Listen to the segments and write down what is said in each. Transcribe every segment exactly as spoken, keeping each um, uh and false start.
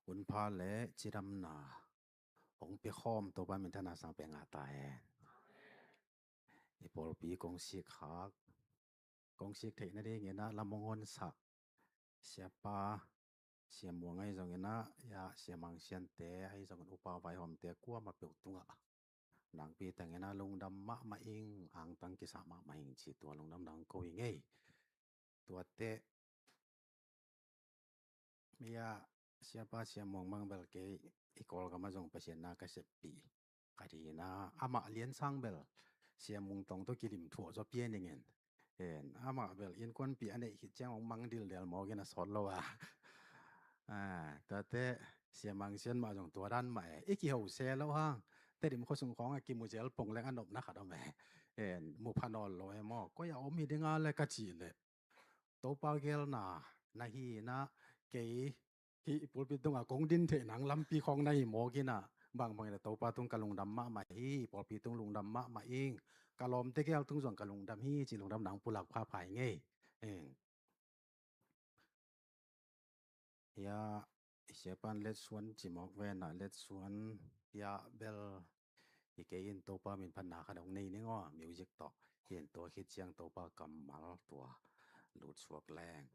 Hunpha le cidamna hong pia khawm Topa minthanna sang pia ngah ta hen. I pawlpi kong sik khak, kong sik theih nadingin ah lam hong honsak Siapa Sia Muang ahi zongin ah, ya, Sia Mang Siante ahi zongin, upa vaihawmte kuamah peuh tungah nakpi tangin ah lungdam mahmah ing, angtang kisa mahmah ing ci, tua lungdam nang ko ing ei. Tuate, ya, Siapa Sia Muang mang bel kei i Kawlgam ah zong Pasian na ka seppih khat hi in ah, amah lian sang bel Sia Mung Tong tawh kilim thuah zaw pian ing in. Hen, amah bel innkuanpih a neih khit ciang hong mang dildel mawk in a sawt lo a. Ah, tuate, Sia Mang Sian mah zong tua dan mah e. I kiho se lo hang, Tedim khuasung khawng a kimu zel pong leng a nopna khat om e. Hen, mu pha nawn lo e maw. Koi a om hi ding a le ka cih leh, Topa geelna na hi in ah, kei hih pulpit tungah kong din theih nang lampi khawng na hi mawk in ah, bangbang in ah Topa tung ka lungdam mahmah hi, pawlpi tung lungdam mahmah ing, ka lawmte gel tung zong ka lungdam hi ci lungdam nang pulak phapha ing ei. Eng. Ya, i Siapan Letsuan ci mawk ven ah, Letsuan, ya, bel hi kei in, Topa min phatna khat hong nei ning aw, music tawh. Hi in, tua khit ciang Topa kammal tua lut suak leng.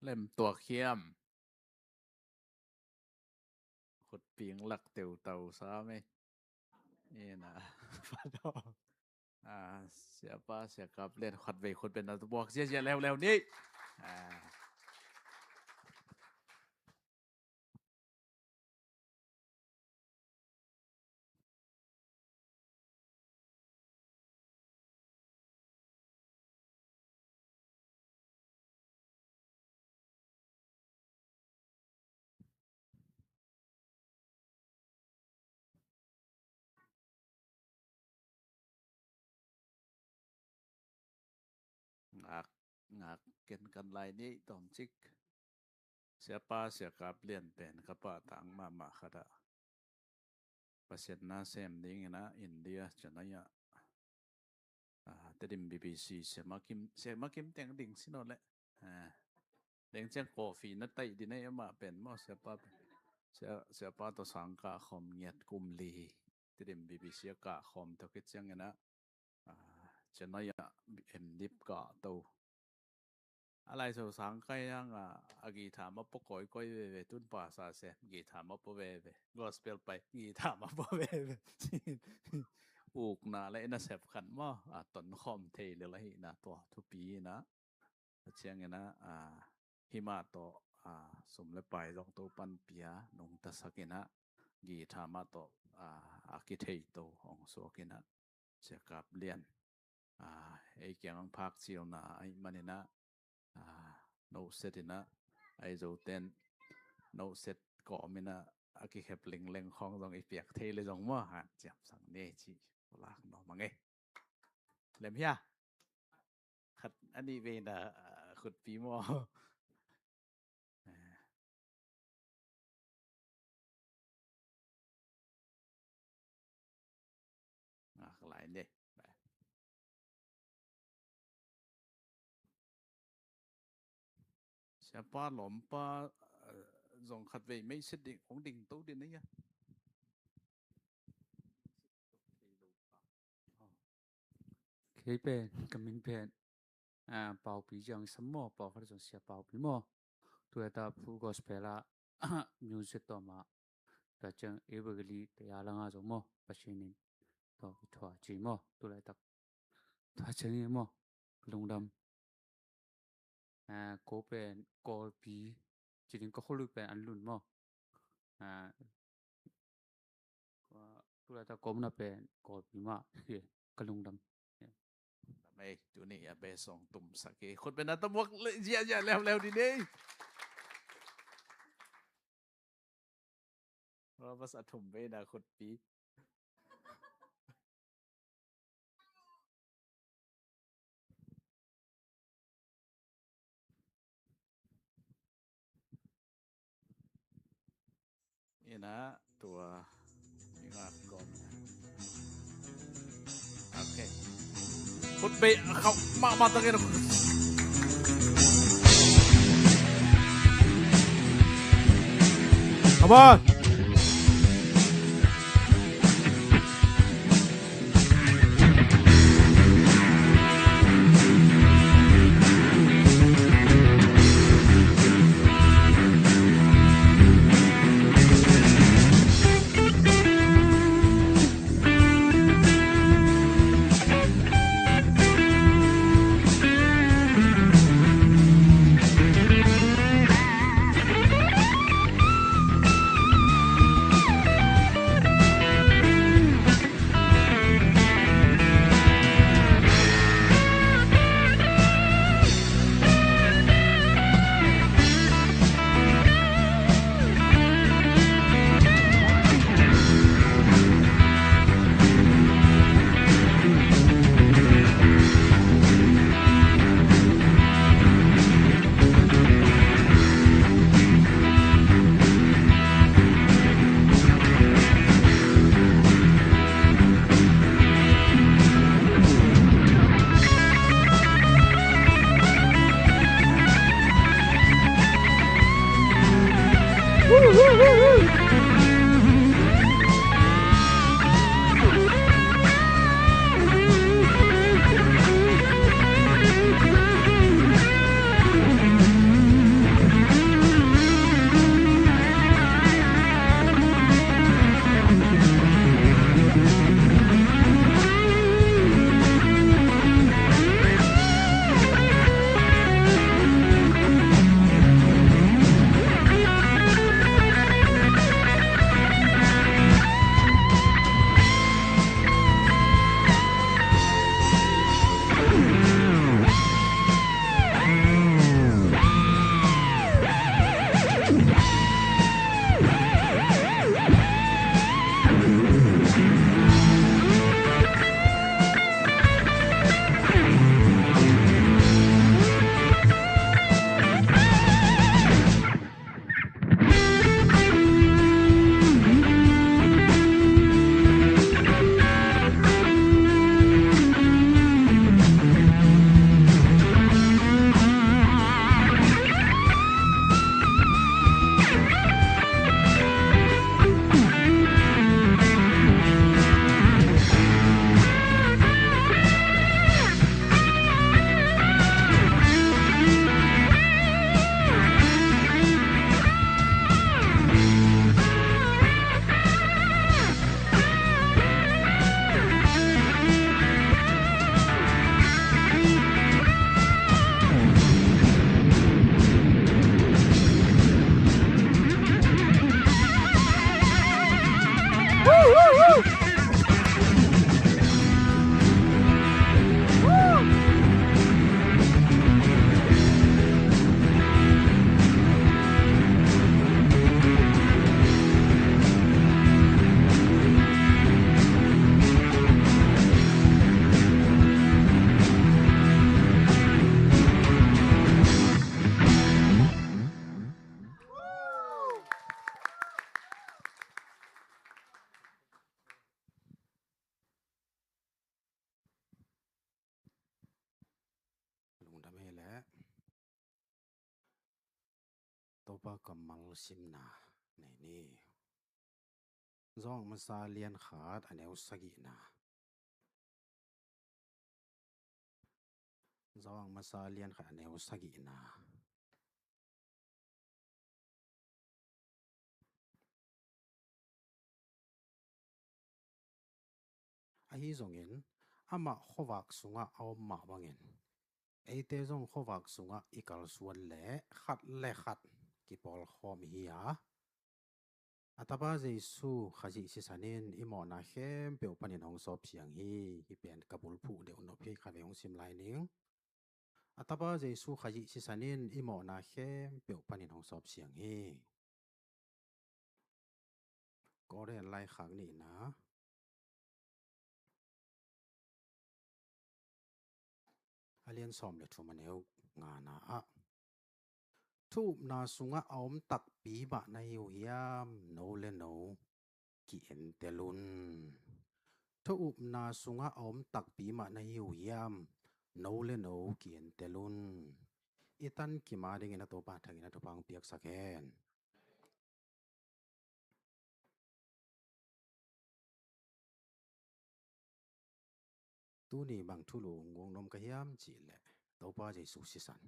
Lem tuak hiam? Ping lak teu tau sa mei. Ina. Pato. Ah, siapa, sia Kap Lian khat vei khut beng na buak ziazia leuleu ni. Ah. Ngak, ngak ken kan lai ni tawmcik. Siapa, sia Kap Lian pen ka pahtang mahmah khat ah Pasian na sem dingin ah India, Chennai ah, ah, Tedim B B C, Siama Kim, Siama Kim teng ding sino le. Ah, teng ciang coffee na taih din ei amah pen maw, siapa, sia, siapa tawh sang kah khawm ngiat kum li. Tedim B B C a kah khawm tawh khit ciangin ah, ah, Chennai ah M.Div kah to. A lai so sang kai ang a, a guitar ma pua kawikawi veve, tun pasa sem guitar ma pua veve, gospel pai guitar ma pua veve. Ukna le ina sep khat maw, a ton khawm thei le la hi na tua thupi ina. A ciangin ah, a, himah tawh, a, sum le pai zong Topan pia nungtasak ina, guitar mah tawh, a, a kithei to hong suak ina. Sia Kap Lian, a, ei kiang ang phak cilna ahih manin ah, a, noset ina, ei Zoten noset kawm ina, a kikhep lingleng khawng zong i piak thei le zong maw, hanciam sang ni ci, lak nuam ang e. Lem hia? Khat a nih vei na, a, khutpi maw? Ngak lai ni. Siapa lawmpa, eh, zong khat vei meiset ding, hong ding to din a hia. Kei pen, ka min pen, ah, Paupi ciang sam maw, pau khat zong sia Paupi maw. Tu eta Full Gospel ah music tawh mah, tua ciang evangelist te a langa zong maw, Pasian in tawh kithua ci maw, tu laitak. Tua ciang i maw, lungdam. Ah, ko pen Kawlpi, ci ding ka khualui pen An Lun maw. Ah, tu laitak ka omna pen Kawlpi mah, ka lungdam. Mei, tuni a best song tumsak hi. Khut beng na tawh buak ziazia leuleu ni nei. Robert a thum vei na khutpi. Ina tua i ngak gawm. Ok. Khut bei a khauh mahmah takin. Come on. Topa kammal simna nei ni. Johan masa lian khat a neu sagihna. Johan masa lian khat a neu sagihna. Ahi zongin, amah khuavak sungah a om mah bangin, eite zong khuavak sungah i kalsuan leh khat le khat kipawlkhawm i hi a, a Tapa Jesu Khazih sisan in i mawhna khempeuh panin hong sawp siang hi. Hih pen ka bulphuh deuh nop hi, khatvei hong sim lai ning. A Tapa Jesu Khazih sisan in i mawhna khempeuh panin hong sawp siang hi. Korin laikhak nihna, a lian sawm le thum a neu ngana ah, thu upna sungah a om takpi mah na hi uh hiam? No le no ki-entel un. Thu upna sungah a om takpi mah na hi uh hiam? No le no ki-entel un. I tan kim a dingin a Topa thangin a thupha hong piaksak hen. Tuni bang thulu hong guang nuam ka hiam cih leh, Topa Jesu sisan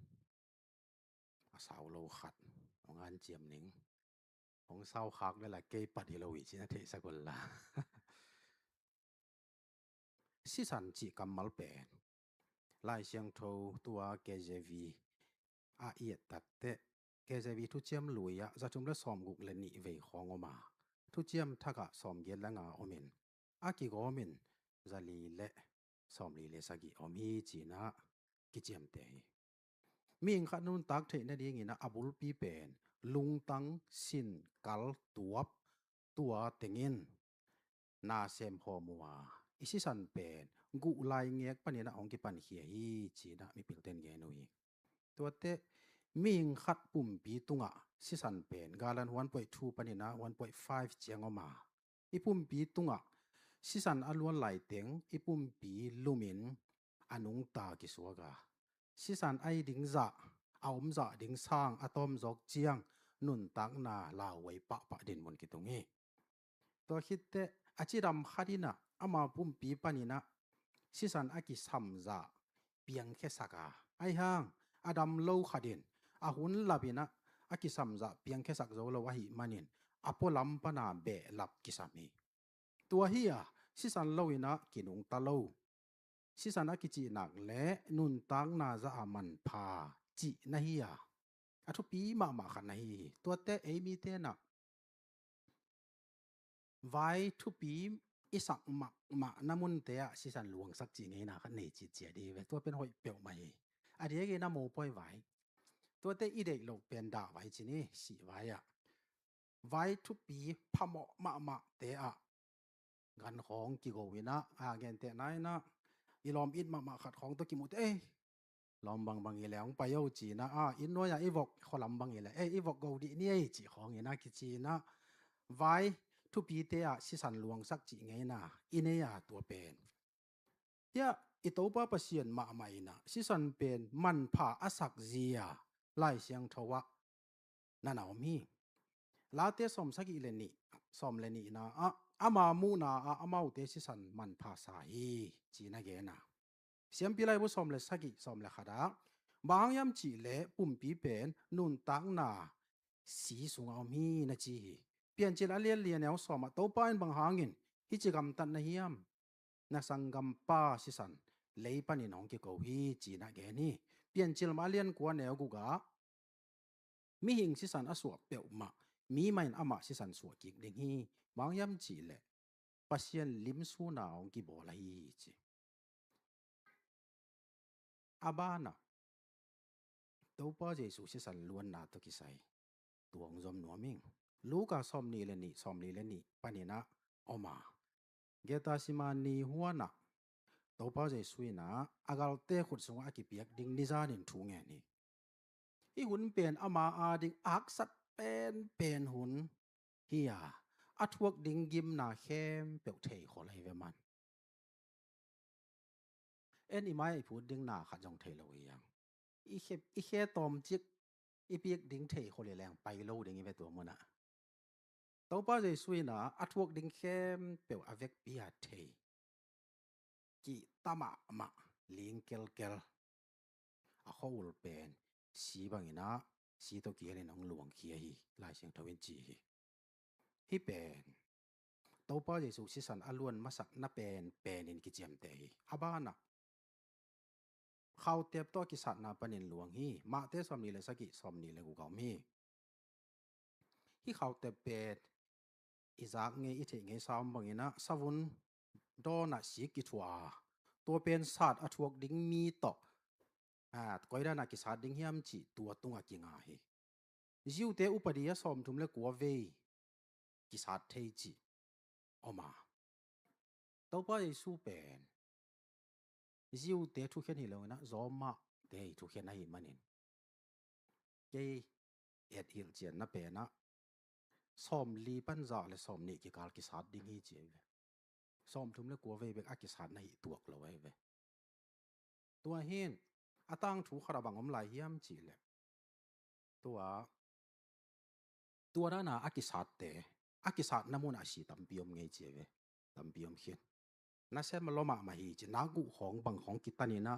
a sau lo khat hong hanciam ning. Hong sau khak le la kei pat hi lo hi cih na theihsak un la. Sisan cih kammal pen Lai Siangtho tua K J V ah i et takteh, K J V thuciam lui ah za thum le sawm guk le nih vei khawng om a, thuciam thak ah sawm giat le nga om in, a kigawm in za li le sawm li le sagih om hi ci-in ah kiciamteh hi. Mihing khat nuntak theih nadingin ah a bulpi pen lungtang, sin, kal, tuap, tua tengin na sem khawm uh a, i sisan pen guh lai ngek panin ah hong kipankhia hi ci-in ah mipilte'n gen uh hi. Tuate, mihing khat pumpi tungah sisan pen gallon one point two panin ah one point five ciang om a, i pumpi tungah sisan a luan laiteng i pumpi lumin a nungta kisuak a, sisan a hi ding zah, a om zah ding sang a tawm zawk ciang nuntakna lauhuai pahpah dinmun kitung hi. Tua khitteh a cidam khat in ah ama pumpi panin ah sisan a kisam zah piangkhiasak a, ahi hang a dam lo khat in a hun lap in ah a kisam zah piangkhiasak zo lo ahih manin a pualam pan a behlap kisam hi. Tua hi a, sisan lo in ah kinungta lo, sisan a kicih nak leh nuntakna zah a manpha cih na hi a, a thupi mahmah khat na hi hi. Tuate ei mite'n ah vai thupi i sak mahmah na munte ah sisan luangsak cih ngeina khat nei citciat hi ve. Tua pen hoih peuhmah hi. A diakin a mopawi vai, tuate i deih loh pen dah vai ci ni, sih vai ah, vai thupi phamawh mahmahte ah gan khawng kigo in ah, a gentehna in ah i lawm it mahmah khat khawng tawh kimuh teh, ei, lawm bangbang hi leh hong pai o ci-in ah, a, inn nuai-a i vok khualam bang hi leh, ei, i vok go dih ni ei, cih khawng in ah kici in ah, vai thupite ah sisan luangsak cih ngeina i nei a, tua pen hiah i Topa Pasian mahmah in ah sisan pen manpha a sak zia Lai Siangtho ah na na om hi. Late sawm sagih le nih, sawm le nihna ah, ama muhna ah amaute sisan manpha sa hi ci-in a gen a. Siampi Laibu sawm le sagih, sawm le khat ah, bang hang hiam cih leh pumpi pen nuntakna si sungah om hi na ci hi. Piancil a lian li a neu sawm ah Topa in bang hangin hih ci gamtat na hiam? Na sanggampa sisan lei panin hong kiko hi ci-in a gen hi. Piancil mah a lian kua neu guk ah, mihing sisan a suah peuhmah mi mah in amah sisan suah kik ding hi. Bang hang hiam cih leh Pasian limsuna hong kibawl ahi hi ci. A ban ah Topa Jesu sisan luanna tawh kisai tua hong zom nuam ing. Luka sawm nih le nih, sawm li le nih panin ah om a, Gethsemane huan ah Topa Jesu in ah a galte khut sungah a kipiak ding ni zanin thu ngen hi. Hih hun pen ama ading a haksat penpen hun hi a, a thuak ding gimna khempeuh thei khol ahi ve man. En i mai-ah i phut ding na khat zong thei lo hi hang. I khe, i khe tawmcik i pik ding thei khol hi leng pai lo ding hi ve tua munah. Topa Jesu in a, a thuak ding khempeuh a vekpi a thei, kihta mahmah, ling kelkel, a khua-ul pen si bangin a, si tawh kihel in hong luangkhia hi, Lai Siangtho in ci hi. Hih pen Topa Jesu sisan a luan masakna pen penin kiciamteh hi. A banah khautep tawh a kisatna panin luang hi. Mate sawmnih le sagih, sawmnih le guk a om hi. Hih khautep pen i zak ngei, i theih ngei sa om bangin a, savun dawnah sik kithuah a, tua pen sat a thuak ding mi tawh, a, koi danah kisat ding hiam cih tua tungah kinga hi. Jew-te upadi a sawmthum le kua vei kisat thei cih om a. Topa Jesu pen Jew-te thukhen hi lo in a, Rome-te i thukhen ahih manin, kei et hilhcianna pen a, sawmli pan za le sawmnih kikal kisat ding hi ci ahi ve. Sawmthum le kua vei bek a kisatna hi tuak lo ahi ve. Tua hi in, a tangthu khat ah bang om lai hiam cih leh, tua, tua dana a kisatte, a kisatna munah a si tampi om ngei ci ahi ve. Tampi om khin. Nasem a lua mahmah hi ci, nak uh khawng bang khawng kitan in a,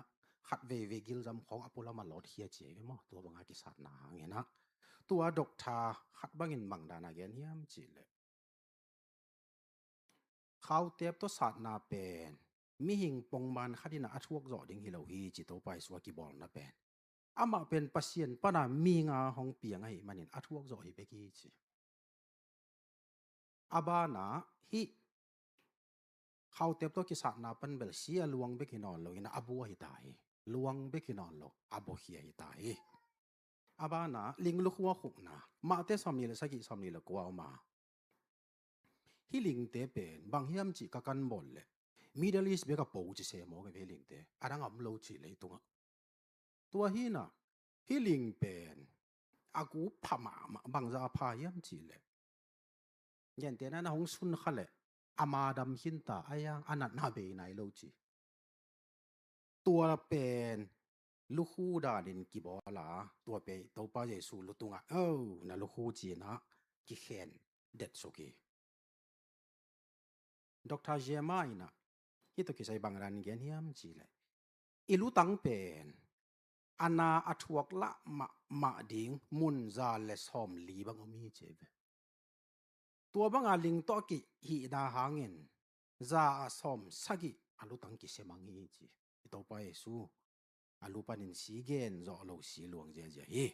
khat veivei gilzam khawng a pua lam a lawtkhia ci ahi ve maw. Tua banga kisatna hangin a, tua doctor khat bangin bang dana gen hiam cih leh, khautep tawh satna pen mihing pongman khat in a, a thuak zawh ding hi lo hi ci, Topa Jesu a kibawlna pen. Amah pen Pasian pana mihing a hong piang ahih manin a thuak zawh hi bek hi ci. A banah hih khautep tawh kisatna pan bel si a luang bek hi nawn lo in a, a bua hi ta hi. Luang bek hi nawn lo, a buakhia hi ta hi. A banah ling lukhu a khukna, Mate sawmnih le sagih, sawmnih le kua om a. Hih lingte pen bang hiam cih ka kan bawl leh, Middle East bek a po ci se mawk ahi ve hih lingte. A dang a om lo ci leitungah. Tua hi in a, hih ling pen a gu pha mahmah, bangzah a pha hiam cih leh, gentehna in a hong sun kha leh a ma dam khin ta, a yang a natna bei nai lo ci. Tua pen lukhu danin kibawl a, tua pen Topa Jesu lu tungah, "O, na lukhu," ci in a kikhen detsuk hi. Doctor Jema in a, hih tawh kisai bang dan gen hiam cih leh, i lutang pen a na a thuak lah mahmah ding mun za le sawmli bang om hi ci ahi ve. Tua banga ling tawh a kihihna hangin za a sawmsagih a lutang kisia mang hi ci. I Topa Jesu a lu panin si gen zawh lo, si luang ziazia hi.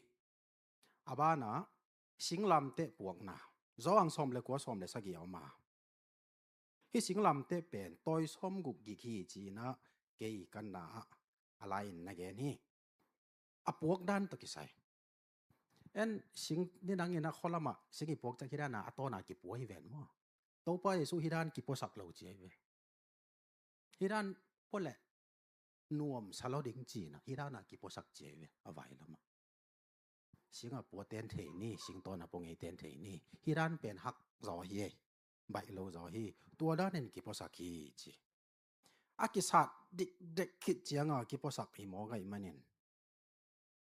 A banah singlamteh puakna, Johan sawm le kua, sawm le sagih a om a. Hih singlamteh pen tawi sawmguk gik hi ci in a, kei kanna ah a lai in na gen hi. A puak dan tawh kisai. En, sing nidang in a khua lamah sing i puak ciang hih dana a tawna kipua hi ven maw. Topa Jesu hih dan kipuasak lo ci ahi ve. Hih dan pua leh nuamsa lo ding ci in a, hih dana kipuasak ci ahi ve, a vai lamah. Sing a pua ten thei ni, sing tawna pua ngei ten thei ni. Hih dan pen hak zaw hi ei. Baih lo zaw hi. Tua danin kipuasak hi ci. A kisat dikdek khit cianga kipuasak hi mawk ahih manin,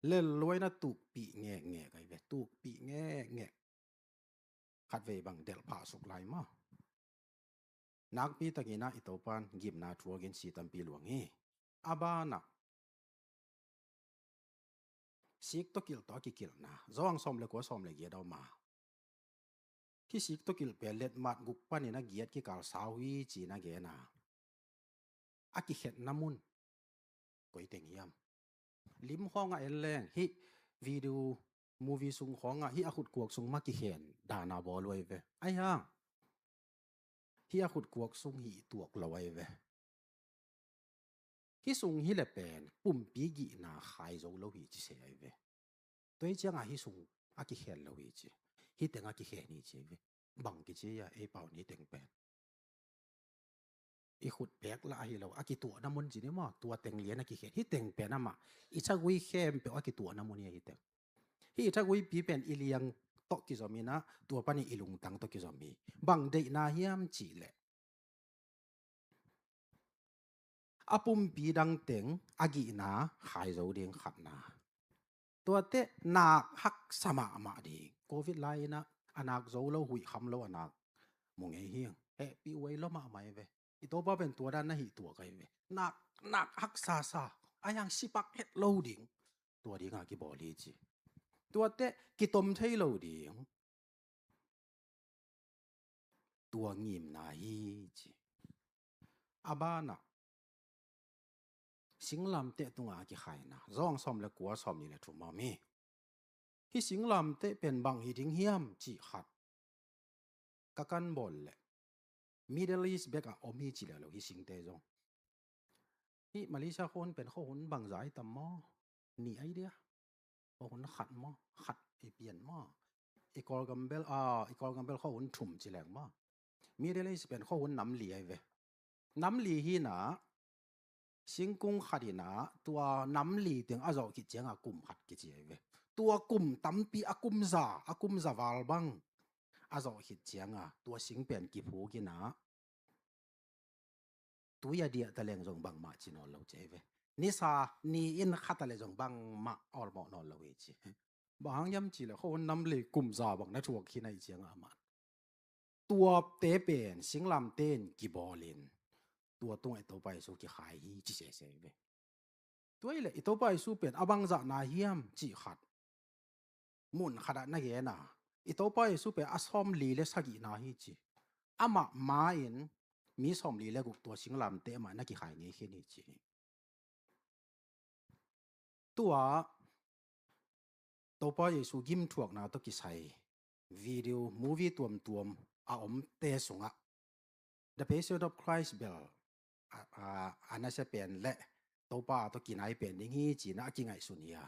lel lua in a tukpih ngekngek ahi ve, tukpih ngekngek. Khatvei bang delh phah suk lai maw. Nakpi takin a i Topan gimna thuakin si tampi luang hi. A banah sik tawh kilh tawh a kikilhna, Johan sawm le kua, sawm le giat a om a. Hih sik tawh kilh pen letmat guk panin a giat kikal sau hi ci in a gen a. A kikhetna mun koi teng hiam? Lim khawngah en leng, hih video, movie sung khawngah hih a khutkuak sung mah kikhen dana bawl uh ahi ve. Ahi hang, hih a khutkuak sung hih tuak lo ahi ve. Hih sung hi leh pen pumpi gihna khai zo lo hi ci se ahi ve. Tua hi cianga hih sung a kikhen lo hi ci. Hih teng a kikhen hi ci ahi ve. Bang kici a, ei pau in hih teng pen i khut pek lah ahi lo, a kituahna mun ci ni maw, tua teng lian a kikhen. Hih teng pen amah i thagui khempeuh a kituahna mun hi a, hih teng. Hih i thaguipi pen i liang tawh kizom in a, tua panin i lungtang tawh kizom hi. Bang deihna hiam cih leh, a pumpi dang teng a gihna khai zo ding khatna. Tuate nak haksa mahmah ding. Covid lai-in ah a nak zo lo, huih kham lo a nak mu ngei hi. Hehpih huai lua mahmah hi ve. I Topa pen tua dan na hih tuak ahi ve. Nak, nak haksa sa, a hiang sipak het lo ding. Tua dinga kibawl hi ci. Tuate kitom thei lo ding. Tua ngimna hi ci. A banah singlamteh tunga kikhaina, Johan sawm le kua, sawmnih le thum a om hi. Hih singlamteh pen bang hi ding hiam cih khat ka kan bawl leh, Middle East bek ah om hi ci leh lo, hih singte zong. Hih Malaysia khuahun pen khuahun bangzah ai tam maw? Nih ai dia. Khuahun khat maw? Khat i pian maw? I Kawlgam bel, ah, i Kawlgam bel khuahun thum ci leng maw? Middle East pen khuahun nam li ai ve. Nam li hi-in ah, singkung khat in ah, tua nam li teng a zawh khit ciangah kum khat kici ai ve. Tua kum tampi, a kum za, a kum za val bang a zawh khit ciangah tua sing pen kiphuk in ah, tui a diah ta leng zong bangmah ci nawn lo ci ai ve. Nisa ni in kha ta leh zong bangmah awlmawh nawn lo hi ci. Bang hang hiam cih leh khuahun nam li kum za bang na thuak khin ahih ciangah amah. Tuate pen singlamteh in kibawlin, tua tungah i Topa Jesu kikhai hi ci sese hi ve. Tua hi leh i Topa Jesu pen a bangzahna hiam cih khat, mun khatah na gen a, i Topa Jesu pen a sawmli le sagihna hi ci. Amah ma-in mi sawmli le guk tua singlamteh mah na kikhai ngei khin hi ci hi. Tua Topa Jesu gimthuakna tawh kisai video, movie tuamtuam a omte sungah The Passion of Christ bel a, a, a nasia pen le Topa tawh kinai pen ding hi ci-in ah a kingaihsun hi a.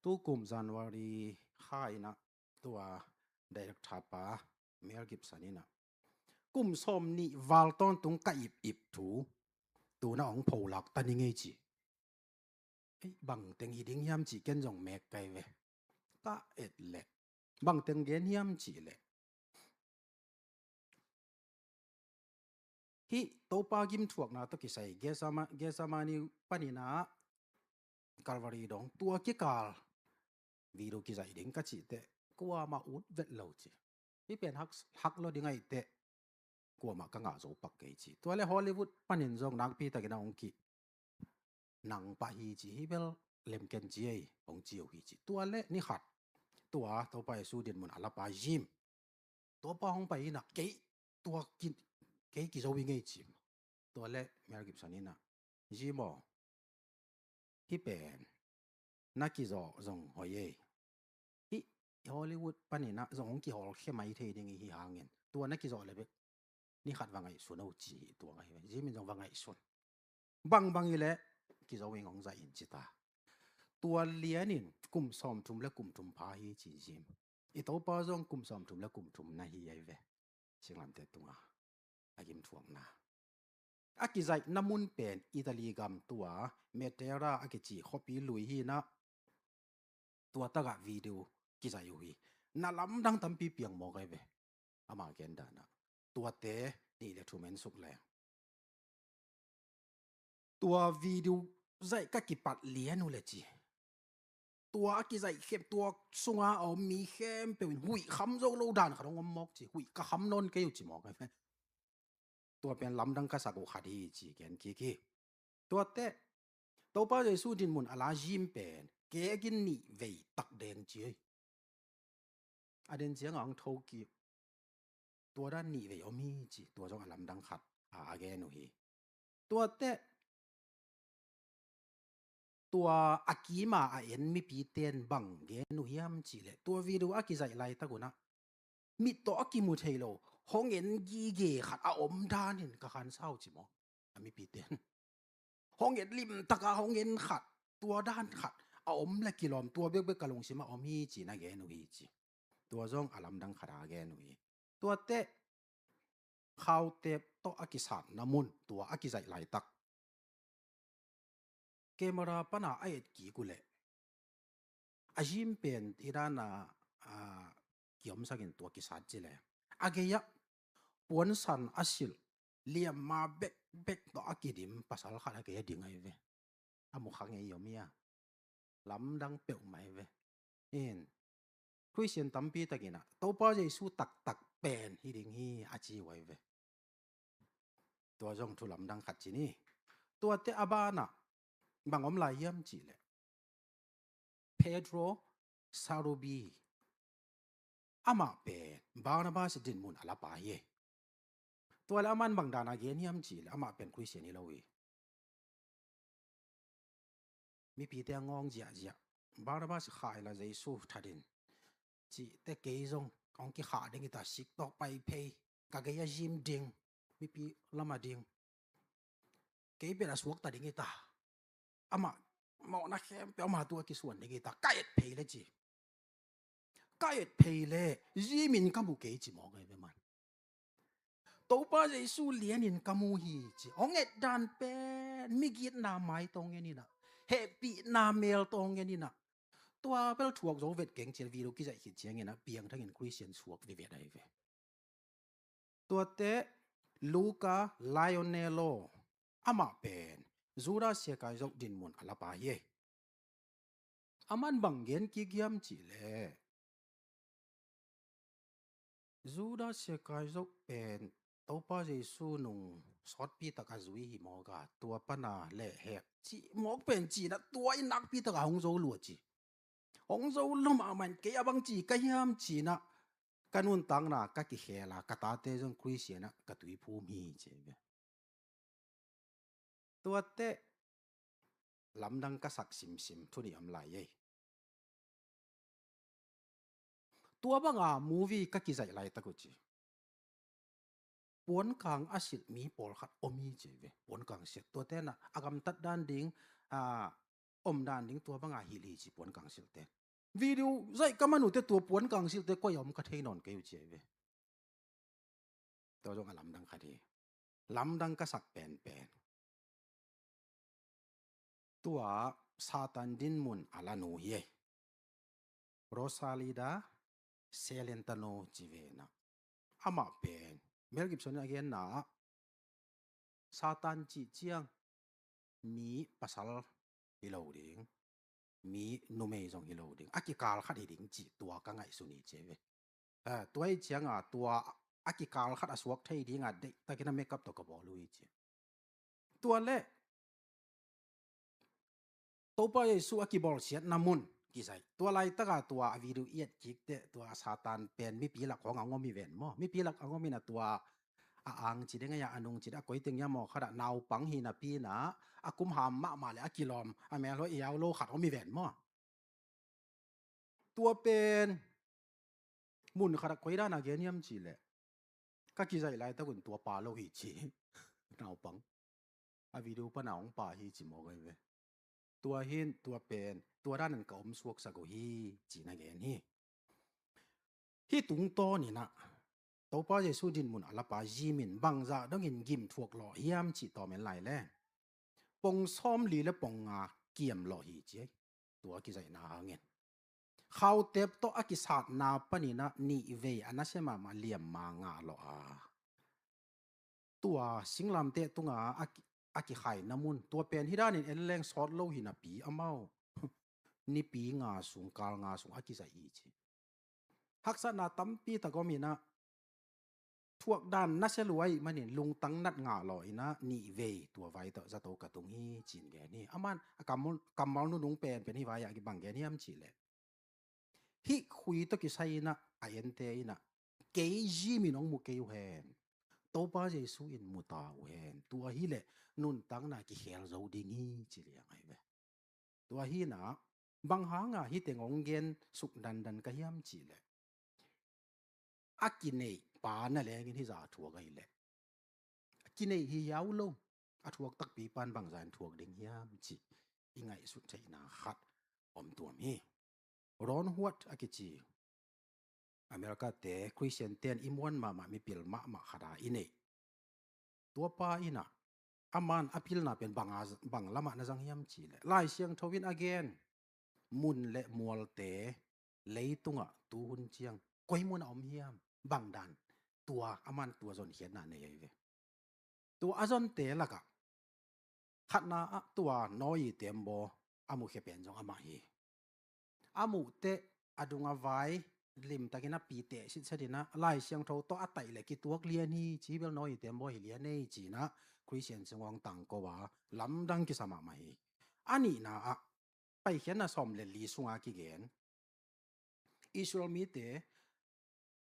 Tu kum January kha in ah tua director pa Mel Gibson in ah, kum sawmnih val tawntung ka ipip thu tu-in ah hong pholak ta ning ei ci. Ei, bangteng hi ding hiam cih ken zong mek kai ve. Ka et leh, bangteng gen hiam cih leh, hih Topa gimthuakna tawh kisai Gethsema-, Gethsemane panin ah Calvary dong, tua kikal video kizaih ding ka cih teh kuamah ut vet lo ci. Hih pen hak, hak lo ding ahih teh kuamah ka ngah zo pak kei ci. Tua leh Hollywood panin zong nakpi takin ah hong ki nang pah hi ci hi bel, lemken ci ei, hong ci uh hi ci. Tua leh ni khat, tua Topa Jesu dinmun a lapa Jim, Topa hong pai in ah kei, tua ki, kei kizo i ngei ci. Tua leh Mel Gibson in ah, Jim aw, hih pen na kizawh zong hoih ei. Hih Hollywood panin ah zong hong kihawlkhia mai thei ding i hi hangin, tua na kizawh leh bek ni khat va ngaihsun o ci hi. Tua ngaih ve, Jim in zong va ngaihsun. Bangbang hi leh kizo ing, hong zaih in ci ta. Tua lianin kum sawmthum le kum thum pha hi ci Jim. I Topa zong kum sawmthum le kum thum na hi ai ve. Singlamteh tunga a gimthuakna a kizaihna mun pen Italy gam tua Matera a kici khuapi lui hi-in ah, tua tagah video kizaih uh hi. Na lamdang tampi piang mawk ai ve. Ama gen dan ah tuate nih le thum en suk leng, tua video zaih ka kipat lian uh leh ci, tua a kizaih khempeuh, tua sunga a om mi khempeuh in huih kham zo lo dan khat hong om mawk ci. Huih ka kham nawn kei uh ci mawk ai ve. Tua pen lamdang ka sak uh khat hi ci gen kik hi. Tuate Topa Jesu dinmun a la Jim pen kei agin nih vei tak deng ci ei. A den ciangah hong tho kik, tua dan nih vei om hi ci. Tua zong a lamdang khat a, a gen uh hi. Tuate tua a kima a en mipite in bang gen uh hiam cih leh, tua video a kizaih laitak un ah mit tawh a kimu thei lo hong en gige khat a om danin ka khansa uh ci maw? A mipite in hong en limtak a hong en khat, tua dan khat a om leh kilawm, tua bekbek ka lungsim ah om hi ci-in a gen uh hi ci. Tua zong a lamdang khat a gen uh hi. Tuate khautep tawh a kisatna mun, tua a kizaih laitak camera pana a et kik uh leh, a Jim pen i dan a, a, kiomsak in tua kisat ci leh, a gei-ah puansan a silh, liamma bekbek tawh a kidim pasal khat a gei-ah ding ai ve. A mu kha ngei om hi a. Lamdang peuhmah hi ve. In, Khristian tampi takin ah Topa Jesu taktak pen hi ding hi a ci uh ahi ve. Tua zong thu lamdang khat ci ni. Tuate a banah bang om lai hiam cih leh, Pedro Sarubi, amah pen Barnabas dinmun a lapa hi. Tua leh aman bang dan a gen hiam cih leh, amah pen Khristian hi lo hi. Mipite a ngawng ziahziah, Barnabas khah inla Jesu that in, cihte kei zong hong kikhah ding hi ta, sik tawh pai phei, ka gei a zim ding, mipi lam a ding, kei pen a suakta ding hi ta, amah mawhna khempeuh ama tungah kisuan ding hi ta, ka et phei leh ci. Ka et phei leh zimin ka mu kei ci mawk ahi ve man. Topa Jesu lianin ka mu hi ci. Hong et dan pen migitna mai tawh hong en in ah, hehpihna mel tawh hong en in ah, tua bel thuak zo vet keng ci leh video kizaih khit ciangin ah piangthangin Khristian suak vivet ahi ve. Tuate Luca Lionello, amah pen Judas Iskariot dinmun a lapa hi. Aman bang gen kik hiam cih leh, Judas Iskariot pen Topa Jesu nung sawtpi tak a zui hi mawk a, tua pana lehhek cih mawk pen cihna tua in nakpi tak a hong zo lua ci. Hong zo lua mahmah in kei a bang ci ka hiam cihna, ka nuntakna ka kikhel a, ka tate zong Khristian ah ka tuiphum hi ci ve. Tuate lamdang ka sak simsim thu nih om lai ei. Tua banga movie ka kizaih laitak uh ci, puankang a silh mi pawlkhat om hi ci ve. Puankang silh, tuate na a gamtat dan ding, a om dan ding, tua banga hilh hi ci puankang silhte. Video zaih ka man uh teh tua puankang silhte koi a om ka thei nawn kei uh ci ve. Tua zong a lamdang khat hi. Lamdang ka sak penpen, tua Satan dinmun a la nu hi ei, Rosalita Celentano ci ve na. Amah pen Mel Gibson in a genna ah Satan cih ciang mi pasal hi lo ding, mi numei zong hi lo ding, a kikal khat hi ding cih tua ka ngaihsun hi ci ve. Eh, tua hi cianga tua a kikal khat a suak thei dinga deihtakin a makeup tawh ka bawl uh hi ci. Tua leh Topa Jesu a kibawlsiatna mun kizaih. Tua laitaka tua a video i et kik teh tua Satan pen mipi lak khawng a ngom hi ven maw? Mipi lak a ngom hi na tua a ang ci ding a, a nung ci ding a, koi teng ia maw khat ah naupang hi napi na a kum ham mahmah leh a kilawm a mel hua iau lo khat om hi ven maw? Tua pen mun khat ah koi dan a gen hiam cih leh, ka kizaih laitak un tua pa lo hi ci. Naupang a video pana hong pa hi ci mawk ahi ve. Tua hin tua pen tua danin ka om suaksak uh hi ci na gen hi. Hih tungtawnin ah Topa Jesu dinmun a lapa zimin bangzah dongin gim thuak lawh hiam cih tawm en lai leh, pong sawmli leh pong nga kiam lawh hi ci ei. Tua kizaihna hangin khautep tawh a kisatna panin ah nihvei a nasia mahmah liamma ngah lawh a, tua singlamteh tunga a ki-, a kikhaina mun, tua pen hih danin en leng sawt lo hi napi amau nipi nga sung, kal nga sung a kizaih hi ci. Haksatna tampi tak om in ah, thuak dan nasia lua ahih manin lungtang nat ngah lawh in ah nihvei tua vai tawh zato ka tung hi ci-in gen hi. Aman a kammal, kammal nunung penpen hih vai ah bang gen hiam cih leh, hih khui tawh kisai in ah a ente in ah kei zimin hong mu kei uh hen, Topa Jesu in mu ta uh hen, tua hileh nuntakna kikhel zo ding hi ci liang ahi ve. Tua hi in ah bang hanga hih teng hong gen suk dandan ka hiam cih leh, a kineih pa na lengin hih zah a thuak ahih leh, a kineih hi hiau lo, a thuak takpi pan bangzah in thuak ding hiam cih i ngaihsut theihna khat om tuam hi. Ron Huat a kici America-te Khristian-te in i muan mahmah mipil mahmah khat a i neih, tua pa in ah aman a pilna pen bang a, bang lamah na zang hiam cih leh, Lai Siangtho in a gen mun leh mualte leitungah tuhun ciang koi mun a om hiam, bang dan, tua aman tua zonkhiatna nei ahi ve. Tua a zonte lakah khatna ah tua Noah tembaw a mukhia pen zong amah hi. a muh teh a dung a vai limtakin a pite sitset in ah Lai Siangtho tawh a taih leh kituak lian hi, ci bel nawi te maw hi lian ei ci-in ah Khristian sung hong tangko a lamdang kisa mahmah hi. A nihna ah Paikhiatna sawm le li sunga kigen Israel mite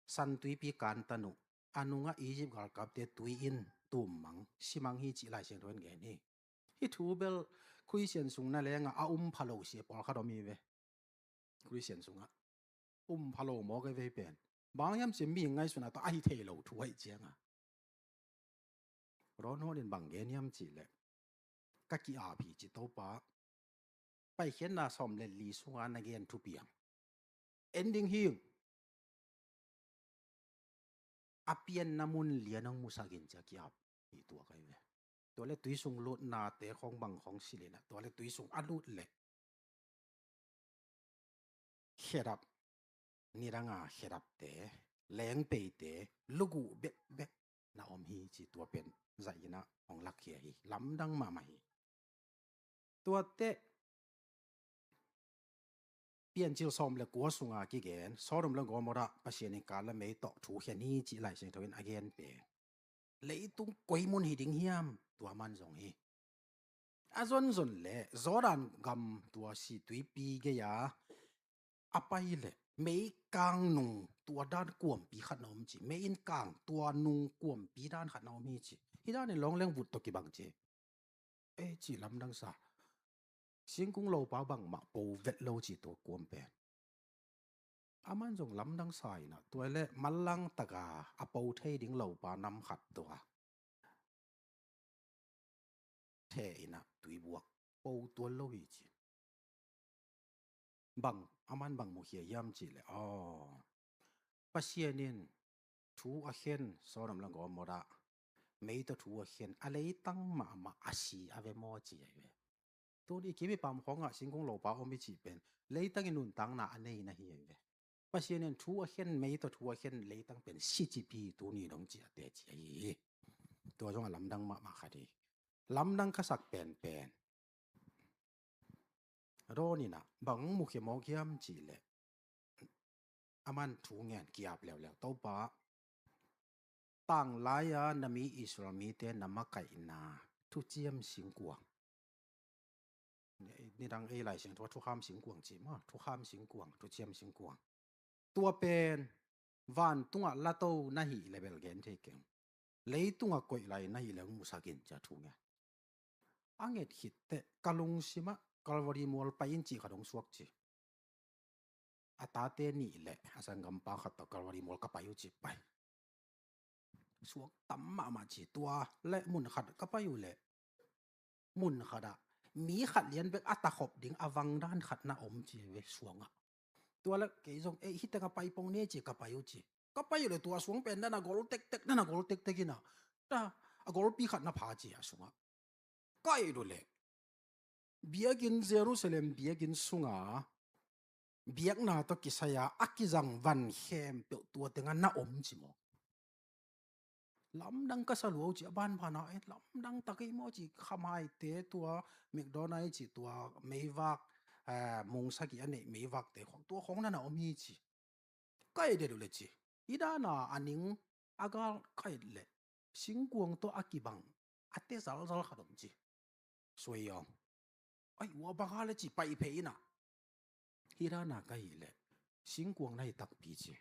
San Tuipi kantan uh a nungah Egypt galkapte tui in tum mang, si mang hi cih Lai Siangtho in gen hi. Hih thu bel Khristian sung na lengah a um pha lo sia pawlkhat om hi ve. Khristian sungah um pha lo mawk ei ve hih pen. Bang hiam cih mi ngaihsutna tawh a hi thei lo thu ahih ciangah. Ron Hawt in bang gen hiam cih leh ka ki-ap hi ci Topa. Paikhiatna sawm le li sunga na gen thupiang en ding hi ung. A pianna mun lian hong musak in ci a ki-ap hi tua kai ve. Tua le tui sung lutnate khong bang khong silh in ah tua le tui sung a lut leh khedap, nidanga khedapte, lengpeite luguh bekbek na om hi ci tua pen zaih in ah hong lakkhia hi. Lamdang mahmah hi. Tuate Piancil sawm le kua sunga kigen Sodom le Gomorrah Pasian in kal le mei tawh thu khen hi cih Lai Siangtho in a gen pen leitung koi mun hi ding hiam tua man zong hi. A zonzon le Jordan gam tua Situipi gei-a a pai leh mei kang nung tua dan kuampi khat na om ci. Mei in kang tua nung kuampi dan khat na om hi ci. Hih dan in lawngleng vut tawh kibang ci. Ei ci lamdang sa. Singkung lopa bangmah po vet lo ci tua kuam pen. A man zong lamdang sa in ah tua le manlang taka a po thei ding lopa nam khat tua theh in ah tuibuak po tuan lo hi ci. Bang a man bang mukhia hiam cih leh aw, Pasian in thu a khen Sodom le Gomorrah mei tawh thu a khen a leitang mahmah a si a ve maw ci a hi ve. Tuni kim i pam khawngah singkung lopa om i cih pen leitang i nuntakna a nei na hi a hi ve. Pasian in thu a khen mei tawh thu a khen leitang pen si cip hi tuni dong ci a teci a hi hi. Tua zong a lamdang mahmah khat hi. Lamdang ka sak penpen Ron in ah bang mukhia mawk hiam cih leh a man thu ngen ki-ap leuleu Topa. Tanglai-a na mi Israel mite na makaihna thuciam singkuang. Nidang ei Lai Siangtho thukham singkuang ci maw, thukham singkuang, thuciam singkuang. Tua pen vantungah lato na hih leh bel gen thei keng. Leitungah koih lai na hih leh hong musak in ci a thu ngen. A nget khit teh ka lungsimah Calvary mual pai in cih khat hong suak ci. A tate nih leh a sanggampa khat tawh Calvary mual ka pai uh ci pai. Suak tam mahmah ci tua le mun khat ka pai uh leh mun khatah mi khat lian bek a takhop ding a vangdan khat na om ci ve suangah. Tua le kei zong ei hih tengah pai pong ne ci ka pai uh ci. Ka pai uh le tua suang pen dan a gol tektek dan a gol tektek in ah ta a golpi khat na pha ci a sungah. Ka et uh leh biakinn Jerusalem biakinn sunga biakna tawh kisai-a a kizang van khempeuh tua tengah na om ci maw. Lamdang ka sa lua uh ci a banbana e lamdang tak ei maw ci khamaite tua McDonald ci tua meivak mungsaki a neih meivakte khong tua khong na na om hi ci. Ka et det uh le ci i dana a ning a gal ka et leh singkuang tawh a kibang a te zalzal khat om ci. Suai aw ai ua banga le ci paih phei inah hi dana ka hih leh singkuang na hi takpi ci.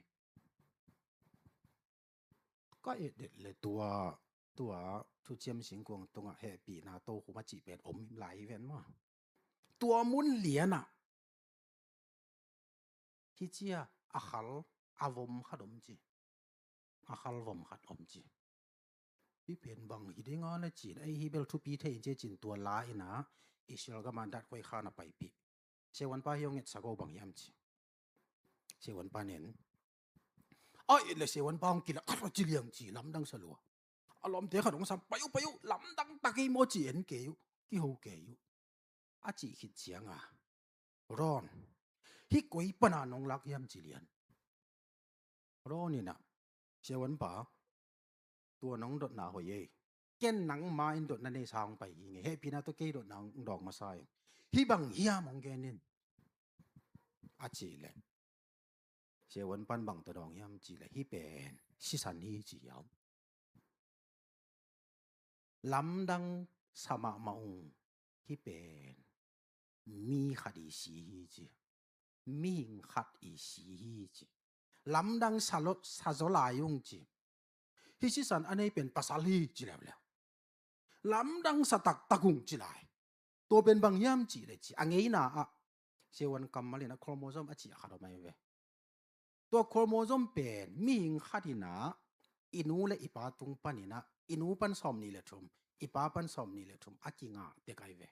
Ka et det le tua tua thuciam singkuang tungah hehpihna tokhum a cih pen om lai hi ven maw. Tua mun lianah hi cia a khal a vom khat om ci. A khal vom khat om ci. Hi pen bang hi dinga na cin ei hi bel thupi thei in cia cin tua la inah Israel gama dat koi khan a paipih. Sewanpa hi hong etsak o bang hiam ci. Sewanpa nen a et le sewanpa hong kilak khat a ci liang ci lamdang sa lua. A lawmte khat hong sam pai uh pai uh lamdang tak hi maw ci en kei uh kiho kei uh. A cih khit cianga Ron hi koi pana nong lak hiam ci lian. Ron inah sewanpa tua nong dotna hoih ei. Ken nangma in dotna nei sa hong pai hi ngei hehpihna tawh kei dotna hong dawng masa hi. Hi bang hiam hong gen in. a cih leh, siavuan pan bang tawh dawng hiam cih leh, hih pen sisan hi ci hiam? Lamdang sa mahmah ung, hih pen mi khat i si hi ci. Mihing khat i si hi ci. Lamdang sa lo, sa zaw lai ung ci. Hih sisan a nei pen pasal hi ci leuleu. Lamdang sa taktak ung ci lai. Tua pen bang hiam cih leh ci, a ngeina ah siavuan kammal in ah chromosome a cih khat om ahi ve. Tua chromosome pen mihing khat in ah i nu le i pa tung panin ah, i nu pan sawmnih le thum, i pa pan sawmnih le thum a kingah tek ahi ve.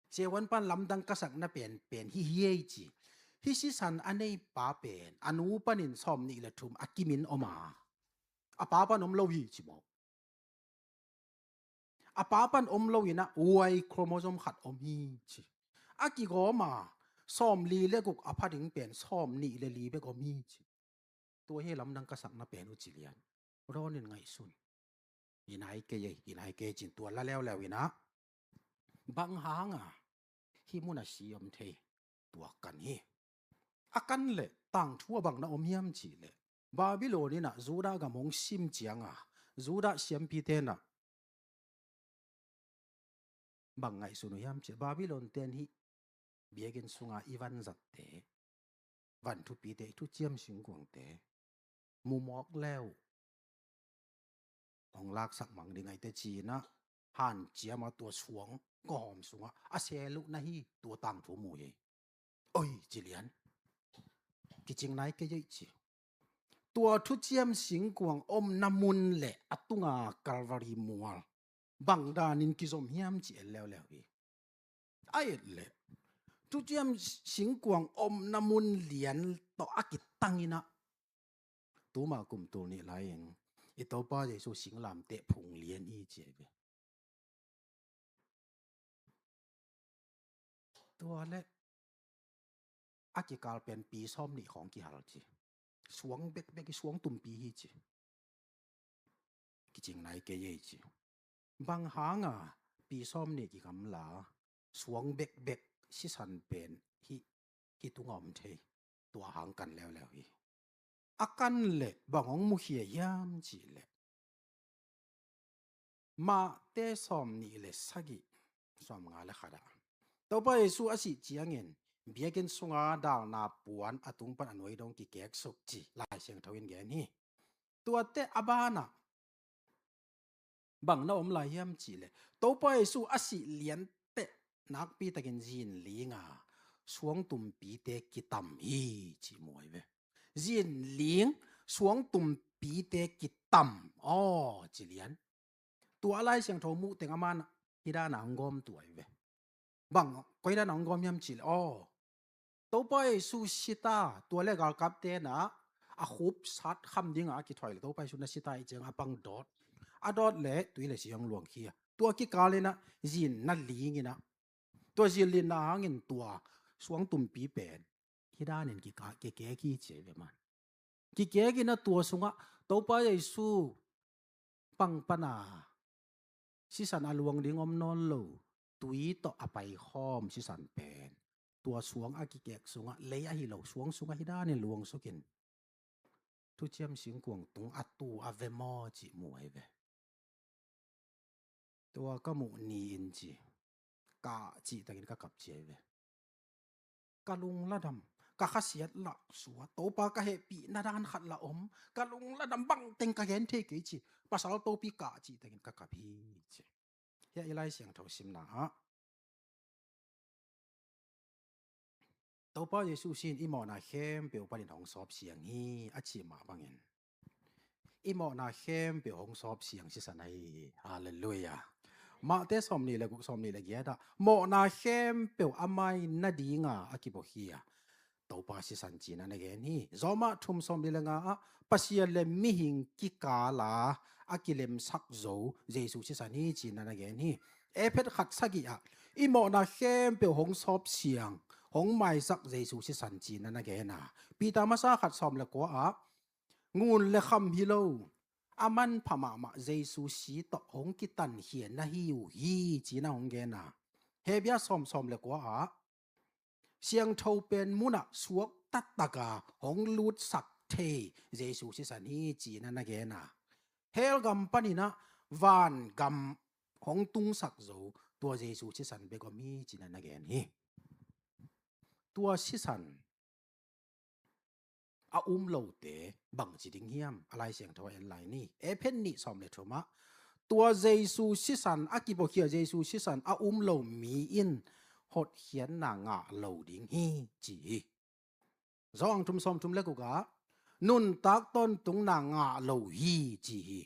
Siavuan pan lamdang ka sakna pen, pen hih hi ei ci. Hih sisan a nei pa pen a nu panin sawmnih le thum a kimin om a, a pa pan om lo hi ci maw. A pa pan om lo in ah Y chromosome khat om hi ci. A kigawm a, sawmli le guk a pha ding pen sawmnih le li bek om hi ci. Tua hi lamdang ka sakna pen uh ci lian. Rawn in ngaihsun. I nai kei ei, i nai kei cin tua la leuleu in ah. Bang hang a hih mun a si om thei, tua kan hi. A kan leh tangthu a bang na om hiam cih leh, Babylon in ah Judah gam hong sim ciang a, Judah siampite in ah bang ngaihsun uh hiam cih leh, Babylon ten hih biakinn sunga i vanzatte, van thupite, i thuciam singkuangte mu mawk le uh hong laksak mang ding ahi teh ci-in ah, hanciam a tua suang kawm sungah a sel uh na hi, tua tangthu mu hi. Oi, ci lian. Kicing nai kei ei ci. Tua thuciam singkuang omna mun le a tunga Calvary mual bang danin kizom hiam ci en leuleu hi. A et leh, thuciam singkuang omna mun lian tawh a kitang in ah, tuma kum tul nih lai-in i Topa Jesu singlamteh phung lian hi ci ahi ve. Tua leh a kikal pen pi sawmnih khawng kihal ci. Suang bekbek hi, suang tumpi hi ci. Kicing nai kei ei ci. Bang hang a pi sawmnih kigamla, suang bekbek sisan pen hih, hih tunga om thei, tua hang kan leuleu hi. A kan leh bang hong mukhia hiam cih leh, Mate sawmnih le sagih, sawmnga le khat ah Topa Jesu a sih ciangin biakinn sunga dalna puan a tung pan a nuai dong kikeksuk ci Lai Siangtho in gen hi. Tuate a banah bang na om lai hiam cih leh, Topa Jesu a sih lianteh nakpitakin zinling a suangtumpite kitam hi ci mu ahi ve. Zinling suangtumpite kitam aw ci lian. Tua Lai Siangtho muh teng a man hih dan a hong gawm tua ahi ve. Bang, koi dan a hong gawm hiam cih leh, aw, Topa Jesu sita, tua leh galkapte in ah a khup sat kham dingah a kithuai leh, Topa Jesu na sita i ciang a pang dawt. A dawt leh tui le si hong luang khia. Tua kikal in ah zin na ling in ah, tua zinlinna hangin tua suangtumpi pen hih danin kikek hi ci ahi ve man. Kikek in ah tua sungah Topa Jesu pang pan a sisan a luang ding om nawn lo, tui tawh a paikhawm sisan pen tua suang a kikek sungah, lei ahi lo suang sungah hih danin luangsukin thuciam singkuang tung a tu a ve maw cih mu ahi ve. Tua ka muh ni-in ci, kah cihtakin ka kap ci ahi ve. Ka lungladam, ka khasiat lah suak, Topa ka hehpihna dan khat lah om, ka lungladam, bangteng ka gen thei kei ci, pasal topi kah cihtakin ka kap hi ci. Hiah i Lai Siangtho simna ah Topa Jesu sin i mawhna khempeuh panin hong sawp siang hi a cih mah bangin, i mawhna khempeuh hong sawp siang sisan ahi hi. Halleluiah. Mate sawmnih le guk, sawmnih le giat ah mawhna khempeuh amah in nadinga a kibawk hi a, Topa sisan cihna na gen hi. Roma thum sawmnih le nga ah Pasian le mihing kikala a kilemsak zo Jesu sisan hi cihna na gen hi. Efesa khat sagih ah i mawhna khempeuh hong sawp siang, hong maisak Jesu sisan cihna na gen a, Peter masa khat sawm le kua ah ngun le kham hi lo, a manpha mahmah Jesu si tawh hong kitankhia na hi uh hi cihna hong gen a, Hebru sawm, sawm le kua ah siangtho pen munah suak taktaka hong lutsak thei Jesu sisan hi ci-in a na gen a, hell gam paninah van gam hong tungsak zo tua Jesu sisan bek om hi ci-in a na gen hi. Tua sisan a um lote bangci ding hiam? A Lai Siangtho a en lai ni. Efesa nih sawm le thumah tua Jesu sisan a kibuakhia Jesu sisan a um lo mi in hotkhiatna ngah lo ding hi ci hi. Johan thum sawm thum le gukah nuntak tawntungna ngah lo hi ci hi.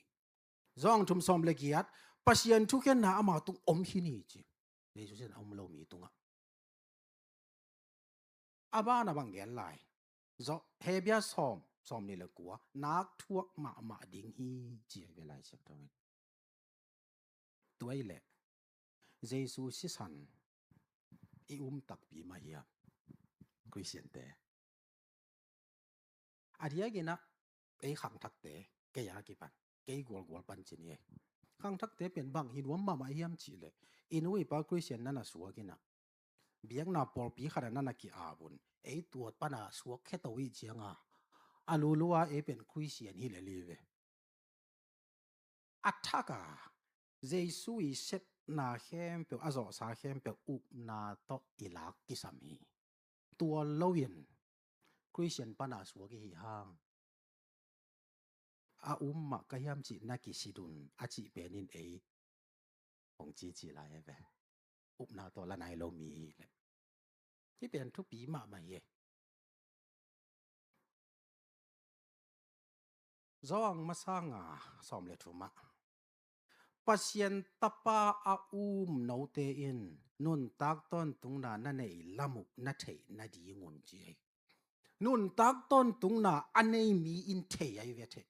Johan thum sawm le giat Pasian thukhenna ama tung om hi ni ci. Jesu sisan a um lo mi tungah a ban a bang gen lai. Zo Hebia sawm, sawm nih le kua nak thuak mahmah ding hi ci a ve Lai Siangtho in. Tua i leh Jesu sisan i um takpi mah hiam? Khristiante a diakinah ei khangthakte kei a kipan kei gualgual pan ci ni ei. Khangthakte pen bang hi nuam mahmah hiam cihleh i nu i pa Khristian nana suakinah biakna pawlpi khatah nana ki-apun ei tuat pana suak kheto i cianga a lulua ei pen Khristian hi le li ve. A thaka Jesu i sepna khempeuh a zawhsa khempeuh upna tawh i lak kisam hi. Tua loin Khristian pana suak i hi hang a um mah ka hiam cih na kisidun a cih penin ei hong cici lai e ve. Upna tawh la nai lo mi hi leh hi pen thupi mahmah hi e. Zawang masanga sawm le thumah Pasian Tapa a um note in nuntak tawntungna na neih lam uh na theih nadingun ci ei. Nuntak tawntungna a nei mi in thei ai ve thei.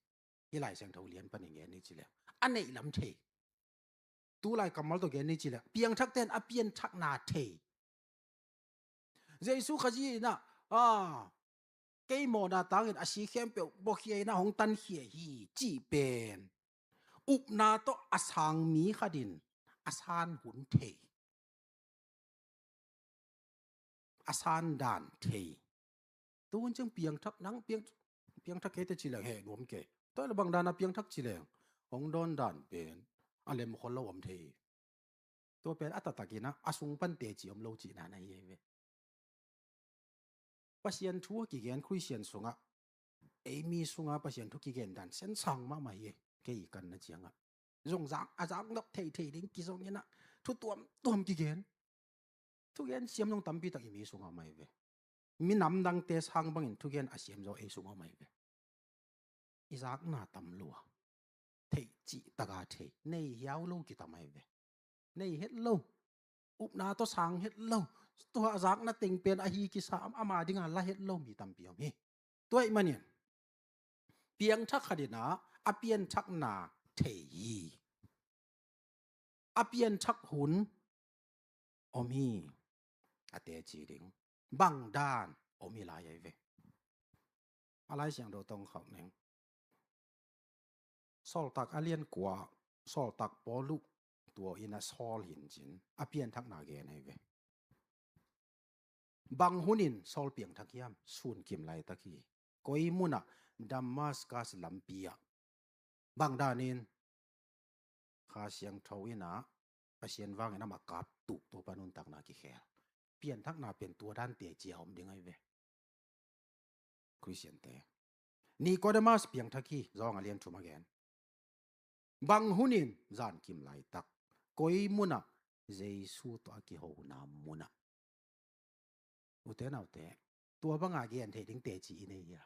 Hi Lai Siangtho lian panin gen ni ci leng a neih lam thei. Tulai kammal tawh gen ni ci leng piangthakte in a pianthakna thei. Jesu Khazih inah a kei mawhna tangin a si khempeuh buakhia inah hong tankhia hi cih pen upna tawh a sang mi khatin a san hun thei. A san dan thei. Tu hun ciang piangthak nang piang, piangthak kei te ci leng heh nuam kei. Tua le bang dana piangthak ci leng hong dawn dan pen a lemkhol lo om thei. Tua pen a taktakinah a sung pan teci om lo cihna na hi ei ve. Pasian thu a kigen Khristian sungah ei mi sungah Pasian thu kigen dan sensang mahmah hi ei. Kei i kanna ciangah zong zak a zak nok theithei ding kizong inah thu tuamtuam kigen. Thugen siam zong tampi tak i mi sungah om ai ve. Minam dangte sang bangin thugen a siam zaw ei sungah om ai ve. I zakna tam lua. Theih cih taka thei. Nei hiau lo kitam ai ve. Nei het lo. Upna tawh sang het lo. Tua a zakna teng pen ahi kisa ama dinga la het lo mi tampi om hi. Tua ih manin piangthak khatinah a pianthakna thei hi. A pianthak hun om hi. A teci ding bang dan om hi lai ai ve. A Lai Siangtho tong khauh neng Sawltak a lian kua Sawltak Paul uh tua inah Saul hincin a pianthakna gen ai ve. Bang hunin Saul piangthak hiam? Sunkim laitak hi. Koi munah? Damascus lampi ah. Bang danin? Kha Siangtho inah Pasian vangin amah kap tuk tua pa nuntakna kikhel. Pianthakna pen tua dan teci a om ding ai ve. Khristiante. Nikodemus piangthak hi, Zawang a lian thum a gen. Bang hunin? Zankim laitak. Koi munah? Jesu tawh a kihona munah. Ute naute, tua banga gen theih ding teci i nei hia?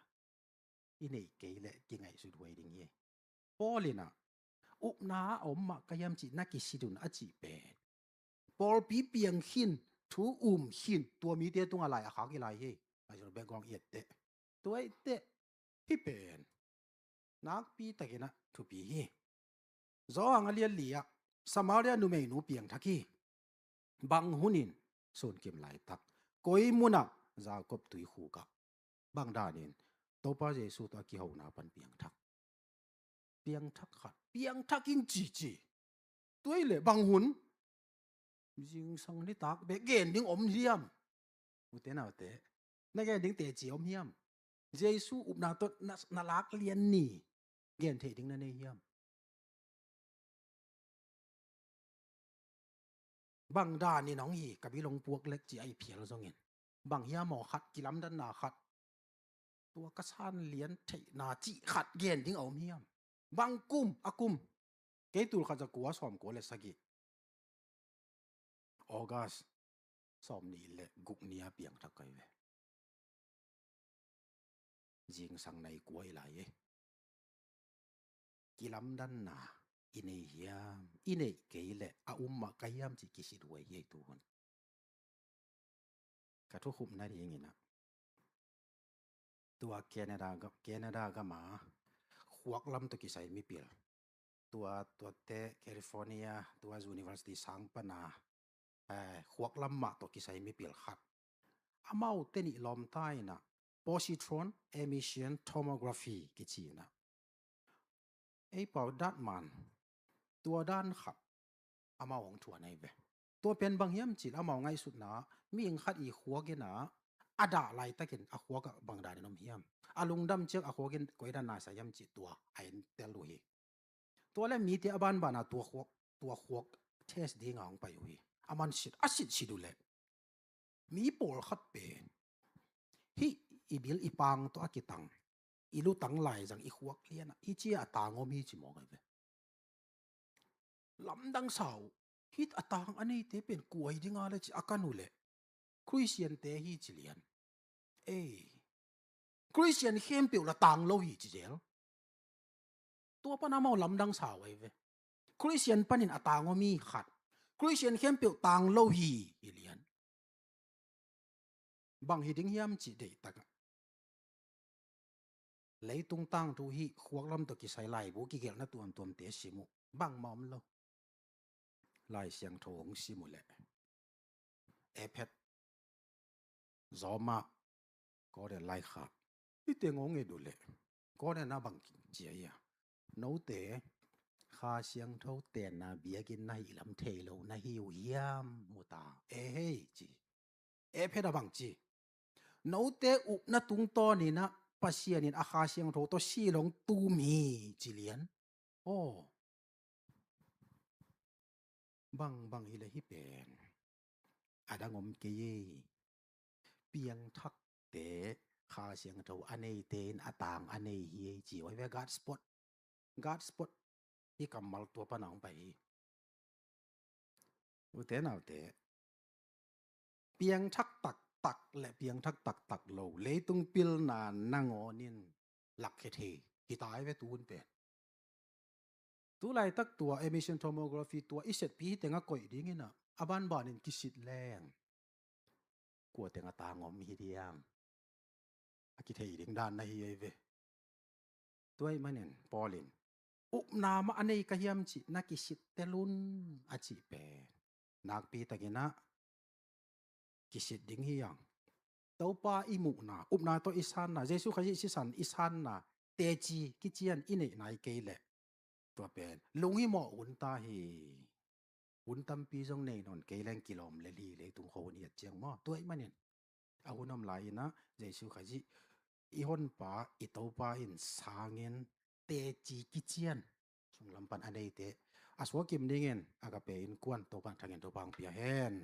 I neih kei leh kingaihsut huai ding hi. Paul inah upna a om mah ka hiam cih na kisidun a cih pen pawlpi piang khin, thu um khin, tua mite tungah lai a khak i lai hi. Aizul bek gawng i etteh. Tua i teh hi pen nakpi takinah thupi hi. Zawang a lian li ah Samaria numeinu piangthak hi. Bang hunin? Sunkim laitak. Koi munah? Jakob tuikhuk ah. Bang danin? Topa Jesu tawh a kihona pan piangthak. Piangthak khat piangthak ing cici. Tua i leh bang hun? Zingsang nitak bek gen ding om hiam? Ute naute, na gen ding teci om hiam? Jesu upna tawh na, na lak lian ni gen theih ding na nei hiam? Bang danin hong hi ka bilong puak lek ci a i phial zongin, bang hiam aw khat, kilamdanna khat, tua ka san lian theihna cih khat gen ding a om hiam? Bang kum, a kum, kei tul khat za kua sawm kua le sagih, August sawm nih le guk ni a piangthak kai ve. Zingsang nai kua i lai e. Kilamdanna i nei hiam? I neih kei leh a um mah ka hiam cih kisit huai hi ei tu hun. Ka thukhupna dingin ah, tua Canada ga-, Canada gama khuak lam tawh kisai mipil, tua, tuate California, tua university sang pana, eh, khuak lam mah tawh kisai mipil khat, amaute nih lawmta in ah positron emission tomography kici in ah, ei pau dat man, tua dan khat amau hong thuan ahi ve. Tua pen bang hiam cih leh amau ngaihsutna, mihing khat i khuak in ah a dah laitakin a khuak ah bang danin om hiam, a lungdam ciang a khuak in koi dan na sa hiam cih tua a en tel uh hi. Tua le mite a banbana tua khuak, tua khuak test dinga hong pai uh hi. A man sit, a sit sit uh leh mi pawlkhat pen hih i bil i pang tawh a kitang, i lutang lai zang i khuak lianah hih ci a tang om hi ci mawk ahi ve. Lamdang sa uh, hih a tang a neite pen kua hi dinga le ci a kan uh leh Khristiante hi ci lian. Ei, Khristian khempeuh la tang lo hi ci zel. Tua pan amau lamdang sa uh ahi ve. Khristian panin a tang om hi khat, Khristian khempeuh tang lo hi hi lian. Bang hi ding hiam cih deihtak ah, leitung tangthu hih khuak lam tawh kisai laibu kigelhna tuamtuamte sim uh, bangmah om lo. Lai Siangtho hong sim uh leh Efesa, Roma, Korin laikhak, hihte ngawng et uh leh Korin ah bang ci a hi a, note Kha Siangtho tenna biakinn na hih lam thei lo na hi uh hiam, mu ta, e hei ci. Efesa ah bang ci, note upna tungtawnin ah Pasian in a Kha Siangtho tawh seal hong tum hi ci lian. Aw, bang bang hi leh hih pen a dang om kei ei. Piangthakte, Kha Siangtho a neite in a tang a nei hi ei ci uh ahi ve. God's spot, God's spot, hih kammal tua pana hong pai hi. Ute naute, piangthak taktak le piangthak taktak lo, leitung pilna nangawnin lakkhia thei hi ta ahi ve tu hun pen. Tu laitak tua emission tomography tua i setpi hih tengah koih dingin ah, a banbanin kisit leng kua tengah tang om hi diam, a kithei ding dan na hi ahi ve. Tua ahih manin Paul in, upna mah a nei ka hiam cih na kisit tel un, a cih pen nakpitakin ah kisit ding hi hang. Topa i muhna, upna tawh i sanna, Jesu Khazih sisan i sanna, teci kician i neih nai kei leh tua pen lunghimawh hun ta hi. Hun tampi zong nei nawn kei leng kilawm lel hi, leitung khuahun i et ciang maw. Tua ahih manin a hun om lai-in ah Jesu Khazih i honpa, i Topa in sangin teci kician sunglam pan a neite a suakim dingin a ka pe in kuan Topa in thangin Topa hong pia hen.